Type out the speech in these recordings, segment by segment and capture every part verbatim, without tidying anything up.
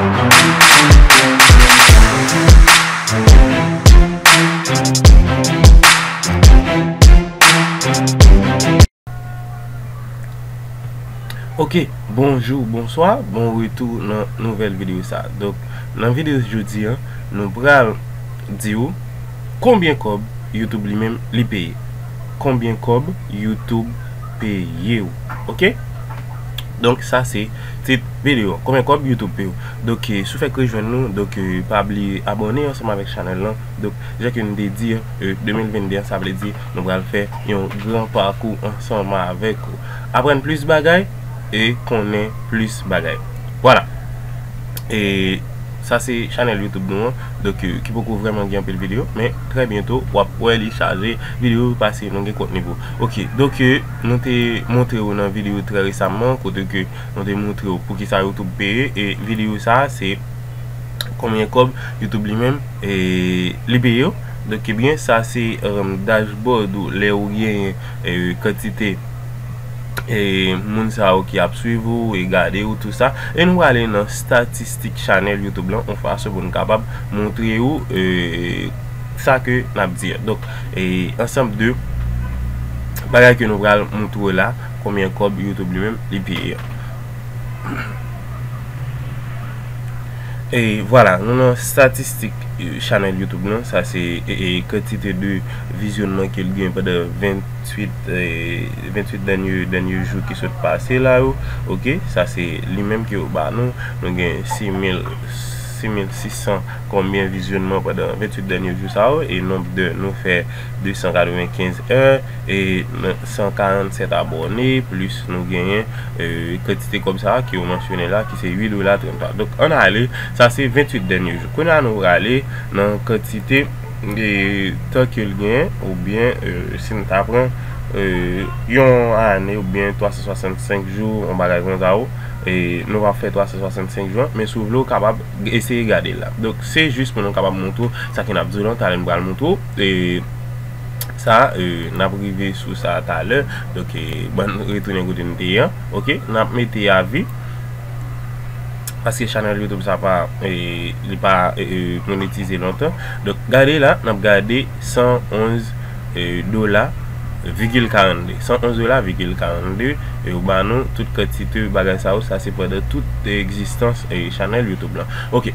Ok, bonjou, bonswa, bon retou nan nouvèl videyo sa. Donk, nan videyo jodi a, nou pral di w konbyen kòb YouTube li menm li peye. Konbyen kòb YouTube peye w. Ok? Donk, sa se tit videyo. Konbyen kòb YouTube peye w? Donk, eh, si w fèk rejwenn nou, donk, eh, pa bliye abòne ansanm avèk chanèl lan. Donk, jan ke nou te di, eh, de mil venn de an, sa vle di nou pral fè yon gran pakou ansanm avèk ou. Aprann plis bagay e konnen plis bagay. Vwala. E sa se chanèl YouTube nou an, donk, eh, ki poko vrèman gen anpil videyo, men trè byento w ap wè li chaje videyo paske nou gen kontni pou. Ok, donk, eh, nou te montre w nan videyo trè resaman, kote ke nou te montre w poukisa YouTube peye, e videyo sa a se konbyen kòb YouTube li menm, eh, li peye w. Donk, ebyen, sa se, eh, dashboard ou lè ou genyen, eh, kantite, eh, moun sa yo ki ap swiv ou e gade ou, tou sa. E nou prale nan statistik chanèl YouTube lan, yon fason pou nou kapab montre ou, eh, sa ke n ap di a. Donk, eh, ansanm de bagay ke nou pral montre w la, konbyen kòb YouTube li menm li peye a. E vwala, nou nan statistik, eh, chanèl YouTube lan. Sa se, eh, eh, kantite de vizyonnman ke l gen pandan venntuit, eh, venntuit dènye, dènye jou ki sot pase la yo. Ok, sa se li menm ke yo ba nou. Nou gen sis mil, sis mil sis san konbyen vizyonnman pandan venntuit dènye jou sa yo, e nonb de nou fè de san katrevenkenz è, e san karannsèt abòne, plis nou genyen, eh, kantite kòb sa a ke yo mansyone la, ki se uit dola tranntwa. Donk, ann ale, sa se venntuit dènye jou. Kounye a nou prale nan kantite, eh, tan ke l genyen, oubyen, eh, si n ta pran, eh, yon ane, oubyen twa san swasannsenk jou, yon bagay konsa, ou, eh, nou pa fè twa san swasannsenk jou an, men si w vle, w kapab eseye gade l la. Donk, se jis pou nou kapab montre w sa ke n ap di w lan, talè nou pral montre w. E sa, eh, n ap rive sou sa talè. Donk, eh, ban n retounen kote n te ye an. Ok, n ap mete avi. Paske chanèl YouTube sa pa, eh, li pa, eh, eh, monetize lontan. Donk, gade la, n ap gade san onz, eh, dola, vigil karannde. San onz dola, vigil karannde. E yo ba nou tout kantite bagay sa yo, sa se pandan tout egzistans, eh, chanèl YouTube lan. Ok.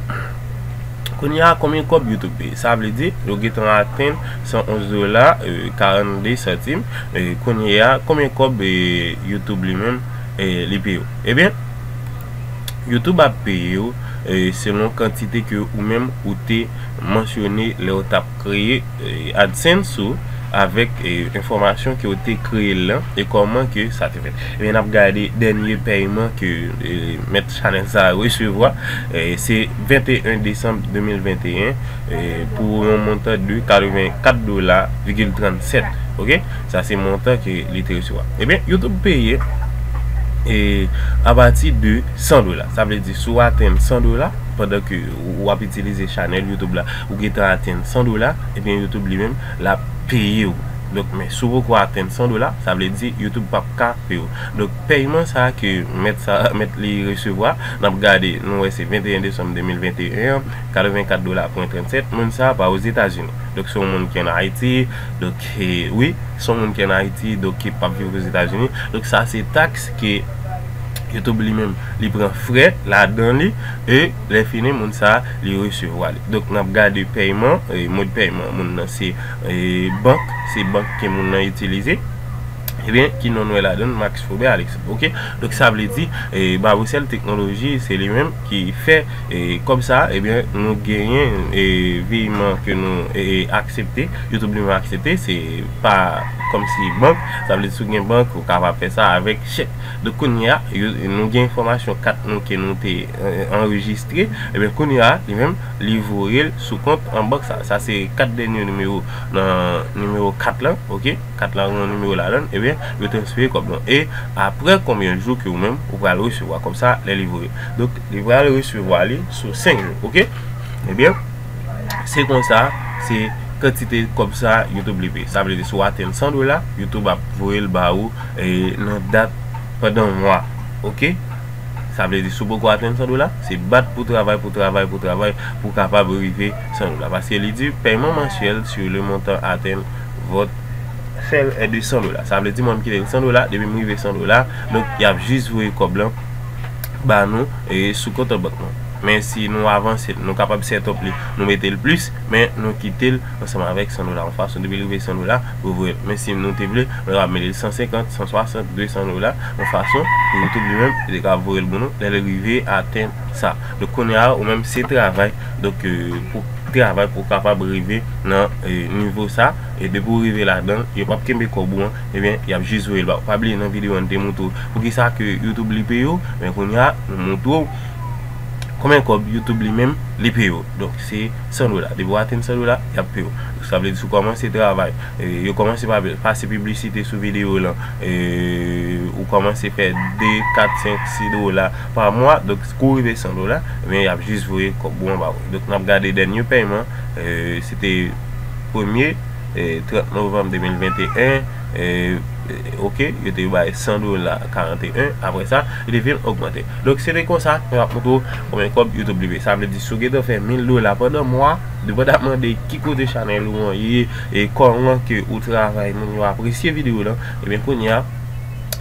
Kounye a, konbyen kòb YouTube peye? Sa vle di, yo gentan atenn san onz dola, eh, karannde santim. Eh, kounye a, konbyen kòb, eh, YouTube li menm, eh, li peye w? Ebyen, YouTube ap peye w, eh, selon kantite ke ou menm ou te mansyone lè w t ap kreye, eh, AdSense ou avèk, eh, enfòmasyon ke w te kreye l lan e kòman ke sa te fèt. Ebyen, n ap gade dènye pèyman ke, eh, mèt chanèl sa a resevwa, eh, se venteyen desanm de mil venteyen, eh, pou yon montan de katrevenkat dola vigil trannsèt. Ok? Sa se montan ke li te resevwa. Ebyen, YouTube peye, eh, apati de san dola. Sa vle di, si w atenn san dola, pandan ke w ap itilize chanèl YouTube la, ou gentan atenn san dola, ebyen, YouTube li menm, l ap peye w. Donk, men si w poko atenn san dola, sa vle di YouTube p ap ka peye w. Donk, pèyman sa a ke mèt sa, mèt li resevwa, n ap gade, nou wè se venteyen desanm de mil venteyen an, katrevenkat dola pwen trannsèt, moun sa a pa Ozetazini. Donk, se yon moun ki ann Ayiti, donk, eh, wi, se yon moun ki ann Ayiti, donk, ki p ap viv Ozetazini. Donk, sa se taks ke YouTube li menm, li pran frè ladan li, e lè fini, moun sa a, li resevwa li. Donk, n ap gade pèyman, e mòd pèyman moun nan se, e bank, se bank ke moun nan itilize. Ebyen, ki non nou wè ladan l, Max Faubert Alexandre. Ok? Donk, sa vle di, e Babocel Technology, se li menm ki fè, e kòb sa, ebyen, nou genyen, e virman ke nou, e, e aksepte, YouTube li menm aksepte, se pa kòmsi bank, sa vle di si w gen bank, ou kapab fè sa avèk chèk. Donk, kounye a, yo, nou gen enfòmasyon kat nou ke nou te, e, anrejistre, ebyen, kounye a, li menm, li voye l sou kont an bank sa. Sa se kat dènye nimewo nan nimewo kat lan, ok? Kat la gen yon nimewo ladan l, ebyen, yo transfere kòb lan. E apre konbyen jou ke ou menm, ou pral resevwa kòb sa, lè li voye. Donk, li pral resevwa li sou senk jou, ok? Ebyen, se konsa, se kantite kòb sa YouTube li peye. Sa vle di, si w atenn san dola, YouTube ap voye l ba ou, e, nan dat pandan mwa, ok? Sa vle di, si w poko atenn san dola, se bat pou travay, pou travay, pou travay, pou kapab rive san dola. Paske li di, paiement mensuel sur le montant atteint votre seuil est de cent dola. Sa vle di, mwen m kite l san dola, depi m rive san dola, donk, y ap jis voye kòb lan ba nou e sou kont bank nou. Men si nou avanse l, nou kapab set up li, nou mete l plis, men nou kite l ansanm avèk san dola. Yon fason, depi l rive san dola, yo voye l. Men si nou te vle, nou kapab mete l san senkant, san swasant, de san dola, yon fason pou YouTube li menm, li te ka voye l pou nou, lè l rive atenn sa. Donk, kounye a, ou menm, se travay. Donk, euh, pou travay, pou w kapab rive nan, euh, nivo sa, e depi w rive ladan, yo p ap kenbe kòb ou an, ebyen, y ap jis voye l ba w. Pa bliye nan videyo an, te montre w poukisa ke YouTube li peye w, men kounye a, nou montre w konbyen kòb YouTube li menm li peye w. Donk, se san dola. Depi w atenn san dola, y ap peye w. Donk, sa vle di, si w kòmanse travay, e, yo kòmanse pa, pase piblisite sou videyo w lan, e, ou kòmanse fè de, kat, senk, sis dola pa mwa, donk, kou rive san dola, ebyen, y ap jis voye kòb ou an ba w. Donk, n ap gade dènye pèyman, e, se te premye, e, trant novanm de mil venteyen, e, e, oke, yo te bay san dola karanteyen, apre sa, yo te vin ogmante. Donk, se te konsa, mwen ap montre w konbyen kòb YouTube li peye. Sa vle di, si w gentan fè mil dola pandan mwa, depandaman de ki kote chanèl ou an ye, e kòman ke ou travay, moun yo apresye videyo w lan, ebyen, kounye a,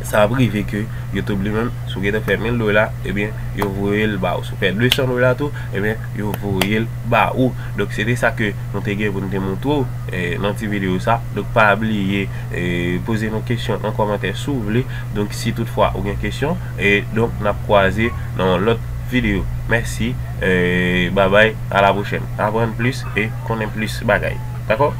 sa ap rive ke YouTube li menm, si w gentan fè mil dola, ebyen, yo voye l ba ou. Si w fè de san dola tou, ebyen, yo voye l ba ou. Donk, se te sa ke nou te gen pou nou te montre w, e, nan ti videyo sa. Donk, pa bliye, e, poze nou kesyon nan kòmantè si w vle. Donk, si toutfwa ou gen kesyon, e, donk, n ap kwaze nan yon lòt videyo. Mèsi, e, babay, a la pwochèn. Aprann plis e konnen plis bagay. Dakò?